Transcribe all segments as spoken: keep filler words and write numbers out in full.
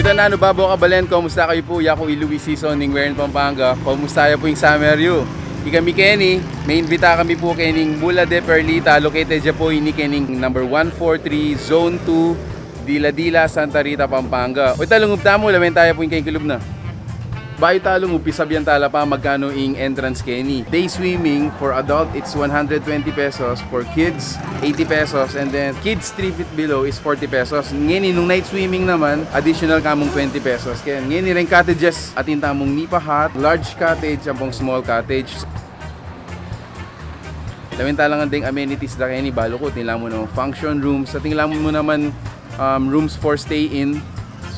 Ito na, nanu, babo kabalen, kumusta kayu pu? Yaku i Luis Sison ning Wherein Pampanga. Kumusta ya pu ing summer yu? Ikami keni, maimbita kami pu kening Mula de Perlita, located ya pu ini kening number one four three, Zone two, Dila-Dila, Santa Rita, Pampanga. O ita, lungub tamu, lawen taya pu ing keng kilub na. Bayu ta lungub, pisabyan ta la pa magkanu ing entrance keni. Day swimming for adult, it's one hundred twenty pesos, for kids, eighty pesos, and then kids three feet below is forty pesos. Ngeni, nung night swimming naman, additional kamung twenty pesos. Kaya ngeni, reng cottages, atin tamung Nipa Hut, large cottage, ampong small cottage. Lawen ta la ngan deng amenities da keni, balu ku, atin la mu naman function rooms, atin la mu naman, um, rooms for stay in.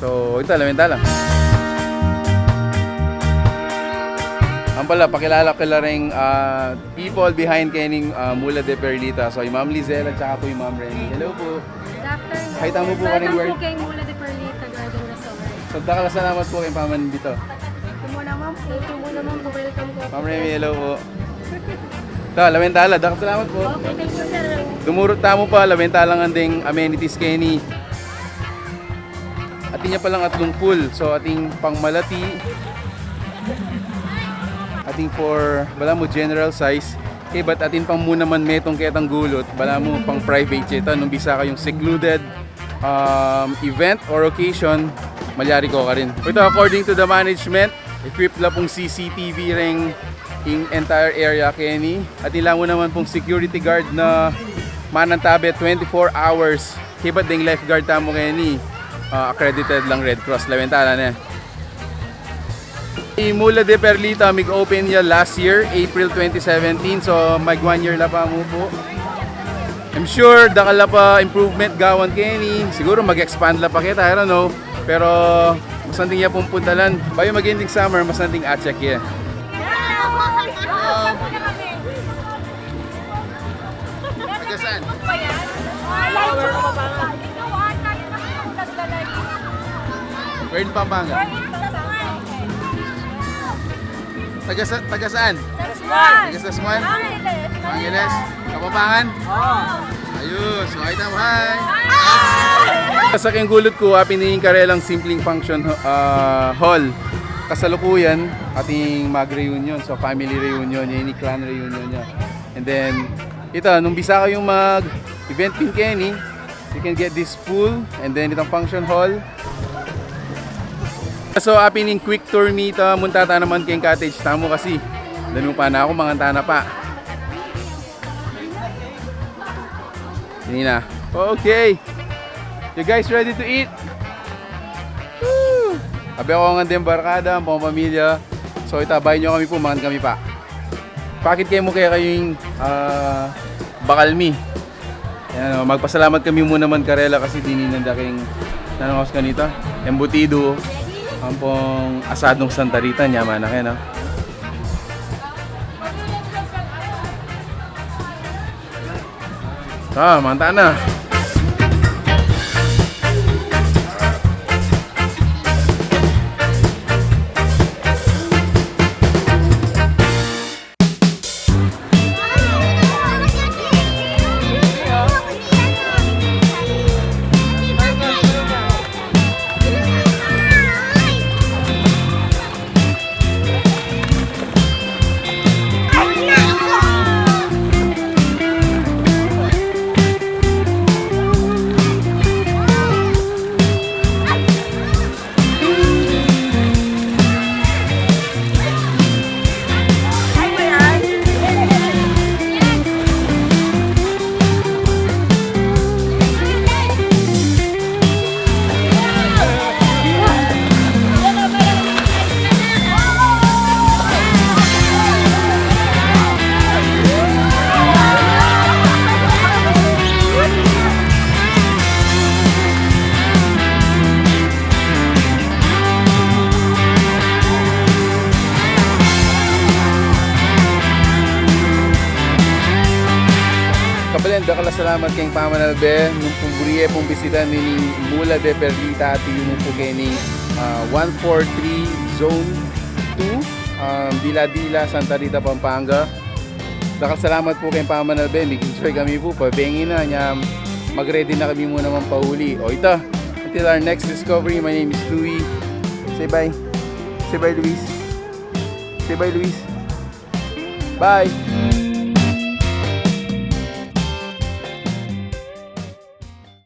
So, ita, lawen ta la. Ampong pala, pakilala ku la reng, ah, people behind kening, ah, Mula de Perlita. So, i Ma'am Lizelle at saka pu i Ma'am Remy. Hello pu. Good afternoon. Hi tamu pu. Welcome pu keng Mula de Perlita Garden Resort. So, dakal a salamat pu keng pamanimbita. Ikayu mu naman pu. Ikayu mu naman pu. Welcome pu. Ma'am Remy, hello pu. Ta, lawen ta la. Dakal a salamat pu. Okay, thank you, sir. Dumurut tamu pa, lawen ta la ngan deng amenities keni. Atin ya palang atlung pool. So, atin pangmalati. Atin for, balamu, general size. Kaybat atin pang mu naman metung ketang gulut, balamu pang private ya ita, nung bisa kayung secluded, um, event or occasion, malyari ko karin. Ita, according to the management, equipped la pung C C T V reng ing entire area keni. Atin la mu naman pung security guard na manantabe twenty-four hours. Kaybat deng lifeguard tamu keni, ah, accredited lang Red Cross. Lawen ta la ne. I Mula de Perlita, mig-open ya last year, April twenty seventeen. So, mag one year la pa mu pu. I'm sure, dakal la pa improvement gawan keni. Siguru mag-expand la pa keta, I don't know. Pero, masanting ya pung puntalan. Bayu mag-ending summer, masanting a-check ya. Taga saan? Wherein Pampanga? Taga sa-, taga saan? Taga San Juan. Angeles. Angeles. Kapampangan? Oo. Ayus. So, hi tamu, hi. Sa keng gulut ku, apin ing karelang simpleng function, ah, hall. Kasalukuyan, atin mag-reunion. So, family reunion, ini clan reunion ya. And then, ita, nung bisa kayung mag-event pin keni, you can get this pool and then itang function hall. So, apin ing quick tour mi, ita, munta ta naman keng cottage tamu kasi danupan na ku, mangan ta na pa. Ini na. Okay. You guys ready to eat? Woo! Abe ku ngan deng barkada, ampong pamilya. So, ita, bayu yu kami pu, mangan kami pa. Pakit ke mu kekayu ing, ah, bakal mi. Yan, o, magpasalamat kami mu naman karela kasi dininan da keng, nanung aus kanita, embutido, ampong asadong Santa Rita, nyaman na kaya, no? Ah, mangan ta na. Kabalen, dakal a salamat keng pamanalbe nung pu buri ye pung bisita ning Mula de Perlita, atiu mu pu keni, ah, one four three Zone two, um, Dila-Dila, Santa Rita, Pampanga. Dakal a salamat pu keng pamanalbe, mig-enjoy kami pu, pabengi na, nya mag-ready na kami mu naman pauli. O, ita, Till our next discovery, my name is Louis. Say bye. Say bye, Luis. Say bye, Luis. Bye.